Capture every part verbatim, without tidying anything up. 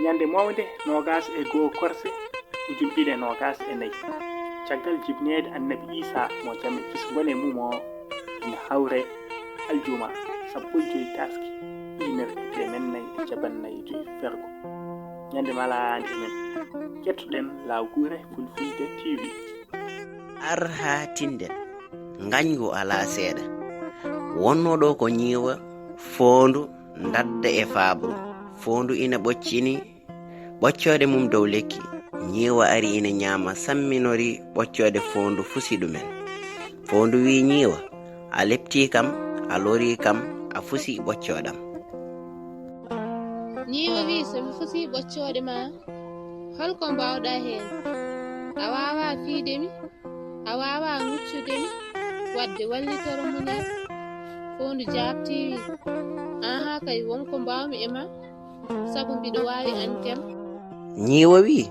Ñande moownde noogaas e goo korse ujunɗiɗi e noogaas e nayi, caggal jibneede Annabi Iisaa mo jam e kisngo wone mum o, ina hawre aljuma sappo e joy taaske, ujunere e teemeɗɗe nayi e cappanɗe nayi e joy fergo. Ñande malaande men, kettoɗen Laawguure Fulfulde T V. Ar haa tinden, ngañgu alaa seeɗa. Wonnoo ɗoo ko ñiiwa, foondu, ndadda e faabru. Foondu ina ɓoccini ɓoccooɗe mum dow lekki. Ñiiwa ari ina ñaama, samminori ɓoccooɗe foondu, fusi ɗumen. Foondu wii ñiiwa, "A leptii kam, a lorii kam, a fusi ɓoccooɗam." Ñiiwa wii, "So mi fusii ɓoccooɗe ma, hol ko mbaawɗaa heen? A waawaa fiyde mi, a waawaa ŋuccude mi, waɗde wallitoro muñal." Foondu jaabtii wii, "Aahaa kay, won ko mbaawmi e ma, sabu mbiɗo waawi añde ma." Ñiiwa wii,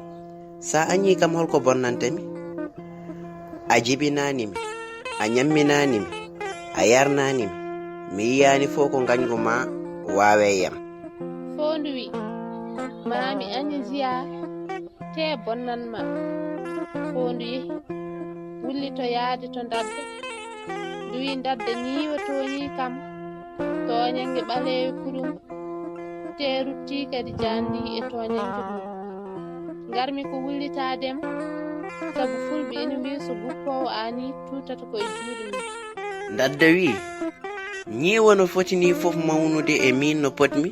"So a añii kam, hol ko bonnanta mi? A jibinaani mi, a ñamminaani mi, a yarnaani mi. Mi yiyaani fof ko ngañgu ma waawe yam." Foondu wii, "Maa mi aña njiyaa, tee bonnan ma." Foondu yehi, wullito yaade to ndadda. Ndu wii, "Ndadda, ñiiwa tooñii kam, tooñannge ɓaleewe kurum, tee ruttii kadi jaandi e tooñannge mum. Ngarmi ko wullitaade ma, sabu fulɓe ina mbiya so guppoowo aanii tuutata ko e juuɗe mum." Ndadda wii, "Ñiiwa no foti nii fof mawnude e miin no potmi,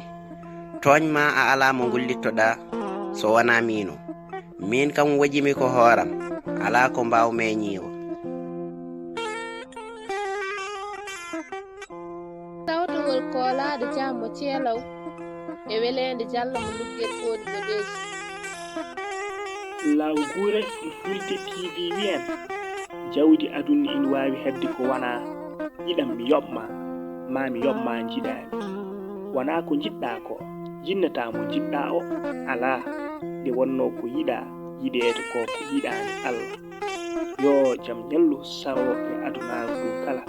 tooñ ma a alaa mo ngullittoɗaa so wonaa miin o. Miin kam wojimi ko hooram, alaa ko mbaawmi e ñiiwa." Tawtogol koolaaɗo jam mo ceelaw e weleende jalla mo luggel ɓooɗi boɗeeji. Laawguure Fulfulde T V wiyan, jawdi aduna ina waawi heɓde ko wonaa, yiɗam mi yoɓ ma, maa mi yoɓ ma njiɗaani. Wonaa ko njiɗɗaa ko, jinnataa mo njiɗɗaa o, alaa, nde wonnoo ko yiɗaa yiɗeede ko ko yiɗaani Allah. Yo jam ñallu sawo e adunaaru ndu kala.